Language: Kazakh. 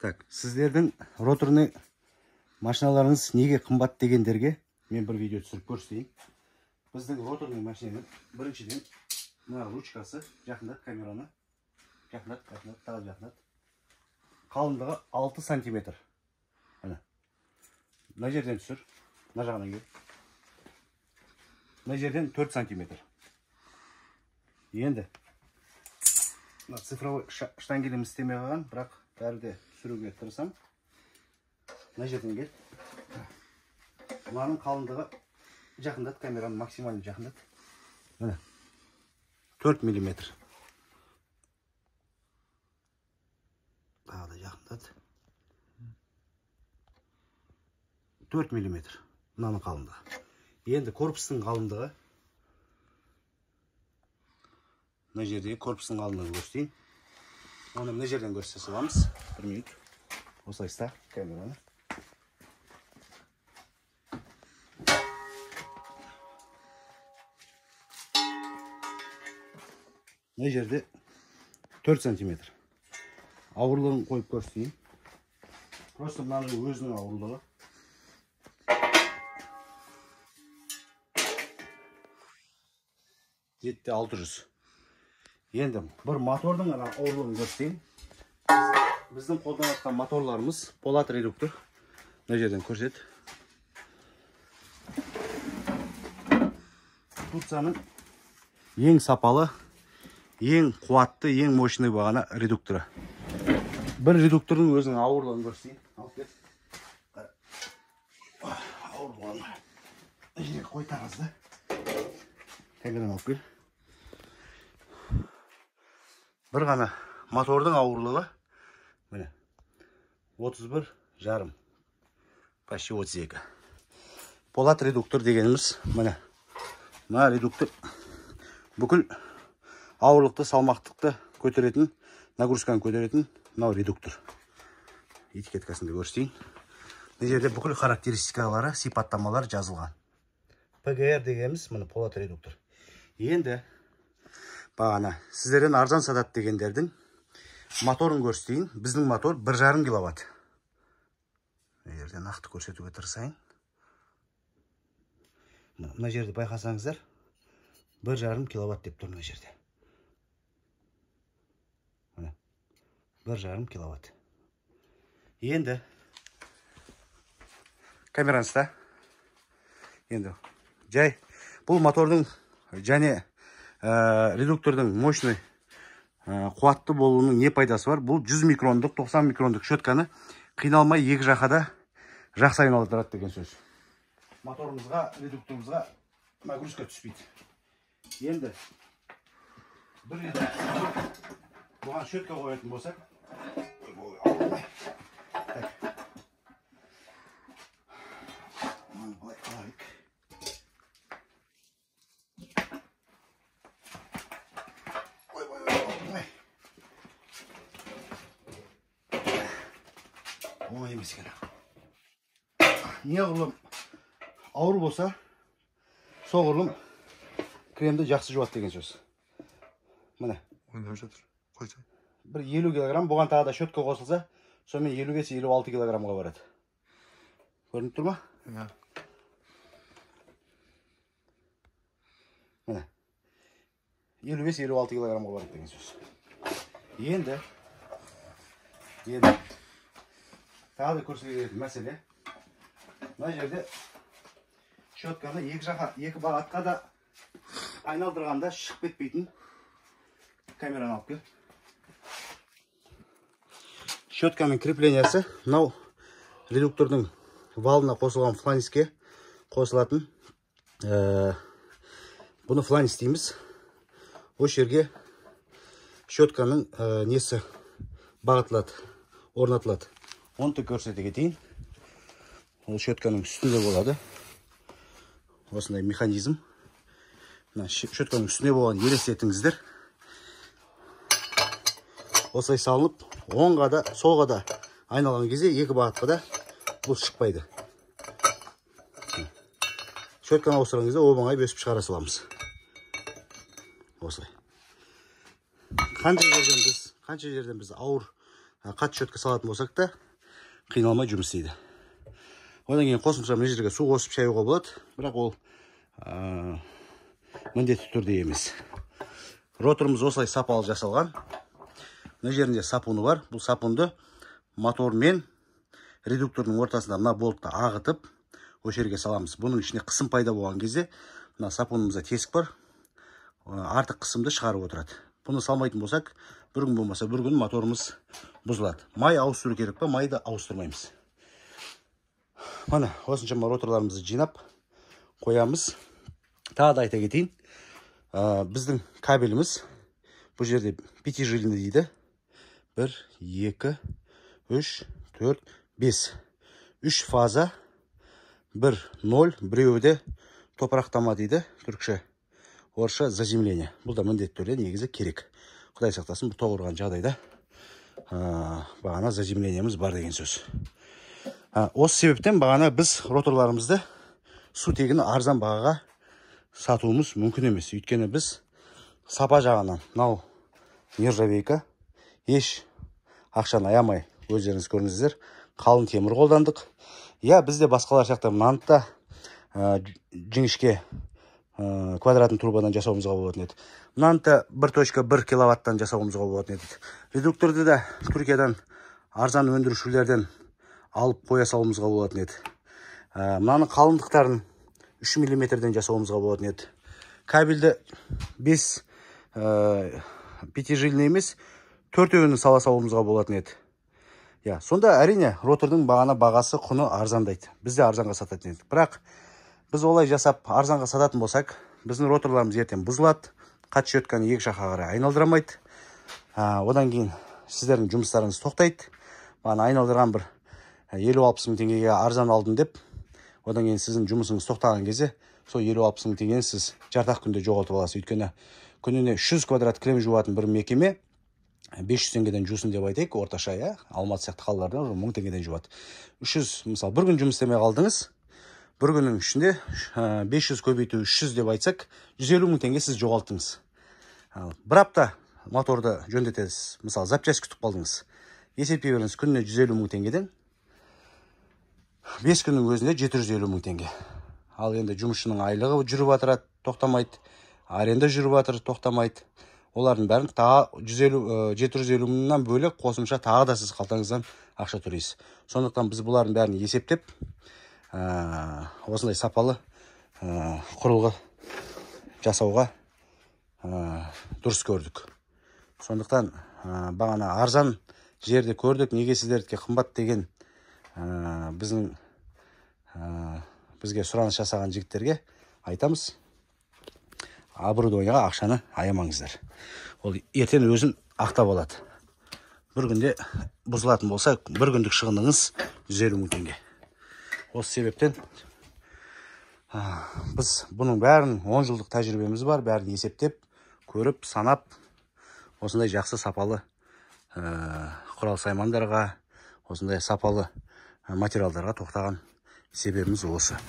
Так, сіздердің роторный машиналарыңыз неге қымбат дегендерге мен бір видео түсіріп көрсетейін. Біздің роторный машинаның біріншіден мына ручкасы, жақындат камераны, жақындат, жақындат, тағы жақындат. Қалыңдығы 6 сантиметр. Міне. Мына жерден түсір, мына жағынан кел. Мына жерден 4 сантиметр. Енді мына цифровой штангеліміз істемей қалған, бірақ бәрі де түсіруге тырысам. Мына жерден кел. Мынаның қалыңдығы, жақындат камераны, максимально жақындат. Міне. 4 миллиметр. Тағы да жақындат. 4 миллиметр мынаның қалыңдығы. Енді корпустың қалыңдығы. Мына жердегі корпустың қалыңдығын көрсетейін. Оны мына жерден көрсете саламыз. Бір минут. Осылай ұста камераны. Мына жерде 4 сантиметр. Ауырлығын қойып көрсетейін. Просто мынаның өзінің ауырлығы. Жетті 600. Енді бір мотордың ана ауырлығын көрсетейін. Біздің қолданып моторларымыз болат редуктор. Мына жерден көрсет. Турцияның ең сапалы, ең қуатты, ең мощный бағана редукторы. Бір редуктордың өзінің ауырлығын көрсетейін. Алып кел. Ауырлығын жерге қой тағызды. Камераны алып кел. Бір ғана мотордың ауырлығы міне 31,5, почти 32. Болат редуктор дегеніміз міне. Мына редуктор бүкіл ауырлықты, салмақтықты көтеретін, нагрузканы көтеретін мынау редуктор. Этикеткасын да көрсетейін. Мына жерде бүкіл характеристикалары, сипаттамалар жазылған. ПГР дегеніміз міне болат редуктор. Енді бағана сіздерден арзан сатады дегендердің моторын көрсетейін. Біздің мотор 1,5 киловатт. Мына жерде нақты көрсетуге тырысайын. Мына жерде байқасаңыздар 1,5 киловатт деп тұр мына жерде. Міне 1,5 киловатт. Енді камераны ұста. Енді жай бұл мотордың және редуктордың мощный, қуатты болуының не пайдасы бар? Бұл 100 микрондық, 90 микрондық щетканы қиналмай екі жаққа да жақсы айналдырады деген сөз. Моторымызға, редукторымызға нагрузка түспейді. Енді бір редуктор бұған щетка қоятын болсақ, былай алайық. Оңай емес екен. Неғұрлым ауыр болса, соғұрлым кремді жақсы жуады деген сөз. Міне. Ойнап жатыр. Қойса. Бір 50 килограмм, бұған тағы да щетка қосылса, сонымен 55-56 килограммға барады. Көрініп тұр ма? Иә. Міне. 55-56 килограммға барады деген сөз. Енді тағы да көрсететін мәселе, мына жерде щетканы екі жаққа, екі бағытқа да айналдырғанда шығып кетпейтін камераны алып кел. Щетканың креплениясы мынау редуктордың валына қосылған фланецке қосылатын, бұны фланец дейміз. Осы жерге щетканың несі бағытылады, орнатылады. Оны да көрсете кетейін. Ол щетканың үстінде болады. Осындай механизм. Мына щетканың үстіне болған елестетіңіздер. Осылай салынып, оңға да, солға да айналған кезде екі бағытқа да бұл шықпайды. Щетканы ауыстырған кезде оп-оңай бесіп шығара саламыз. Осылай. Қанша жерден біз ауыр Қатты щетка салатын болсақ та қиналмай жұмыс істейді. Одан кейін қосымша мына жерге су қосып шаюға болады, бірақ ол міндетті түрде емес. Роторымыз осылай сапалы жасалған. Мына жерінде сапуны бар. Бұл сапунды мотор мен редуктордың ортасында мына болтты ағытып осы жерге саламыз. Бұның ішіне қысым пайда болған кезде мына сапунымызда тесік бар, артық қысымды шығарып отырады. Бұны салмайтын болсақ, бір күн болмаса бір күн моторымыз бұзылады. Май ауыстыру керек па? Майды ауыстырмаймыз. Міне осыншама роторларымызды жинап қоямыз. Тағы да айта кетейін, біздің кабеліміз бұл жерде пятижильный дейді. 1, 2, 3, 4, 5. 3 фаза, 1, 0, біреуі де топырақтама дейді түркше. Орысша заземление. Бұл да міндетті түрде негізі керек. Құдай сақтасын, бұл тоқ ұрған жағдайда бағана заземлениеміз бар деген сөз. Осы себептен бағана біз роторларымызды су тегін арзан бағаға сатуымыз мүмкін емес. Өйткені біз сапа жағынан мынау нержавейка, еш ақшаны аямай, өздеріңіз көрдіңіздер, қалың темір қолдандық. Я бізде басқалар сияқты мынаны да жіңішке квадратын трубадан жасауымызға болатын еді. Мынаны да 1.1 киловаттан жасауымызға болатын еді. Редукторды да Түркиядан арзан өндірушілерден алып қоя салуымызға болатын еді. Мынаның қалыңдықтарын 3 миллиметрден жасауымызға болатын еді. Кабельді 5 пятижильный емес, төртеуін сала салуымызға болатын еді. Я, сонда әрине ротордың бағана бағасы құны арзандайды. Біз де арзанға сататын едік. Бірақ біз олай жасап арзанға сататын болсақ, біздің роторларымыз ертең бұзылады, қатты щетканы екі жаққа қарай айналдырамайды. Одан кейін сіздердің жұмыстарыңыз тоқтайды. Бағана айналдырған бір 50-60 мың теңгеге арзан алдым деп, одан кейін сіздің жұмысыңыз тоқтаған кезде сол 50-60 мың теңгені сіз жарты-ақ күнде жоғалтып аласыз. Өйткені күніне 300 квадрат кілем жуатын бір мекеме 500 теңгеден жусын деп айтайық, орташа, иә, Алматы сияқты қалаларда уже 1000 теңгеден жуады. 300, мысалы, бір күн жұмыс істемей қалдыңыз, бір күннің ішінде 500 көбейту 300 деп айтсақ, 150 мың теңге сіз жоғалттыңыз. Ал бір апта моторды жөндетесіз, мысалы, запчасть күтіп қалдыңыз. Есептей беріңіз, күніне 150 мың теңгеден 5 күннің өзінде 750 мың теңге. Ал енді жұмысшының айлығы жүріп жатыр, тоқтамайды, аренда жүріп жатыр, тоқтамайды. Олардың бәрін тағы 750 мыңнан бөлек қосымша тағы да сіз қалтаңыздан ақша төлейсіз. Сондықтан біз бұлардың бәрін есептеп, осындай сапалы құрылғы жасауға дұрыс көрдік. Сондықтан бағана арзан жерді көрдік, неге сіздердікі қымбат деген біздің бізге сұраныс жасаған жігіттерге айтамыз, оборудованияға ақшаны аямаңыздар. Ол ертең өзін ақтап алады. Бір күнде бұзылатын болса, бір күндік шығыныңыз 150 мың теңге. Осы себептен біз бұның бәрін 10 жылдық тәжірибеміз бар, бәрін есептеп, көріп, санап, осындай жақсы сапалы құрал саймандарға, осындай сапалы материалдарға тоқтаған себебіміз осы.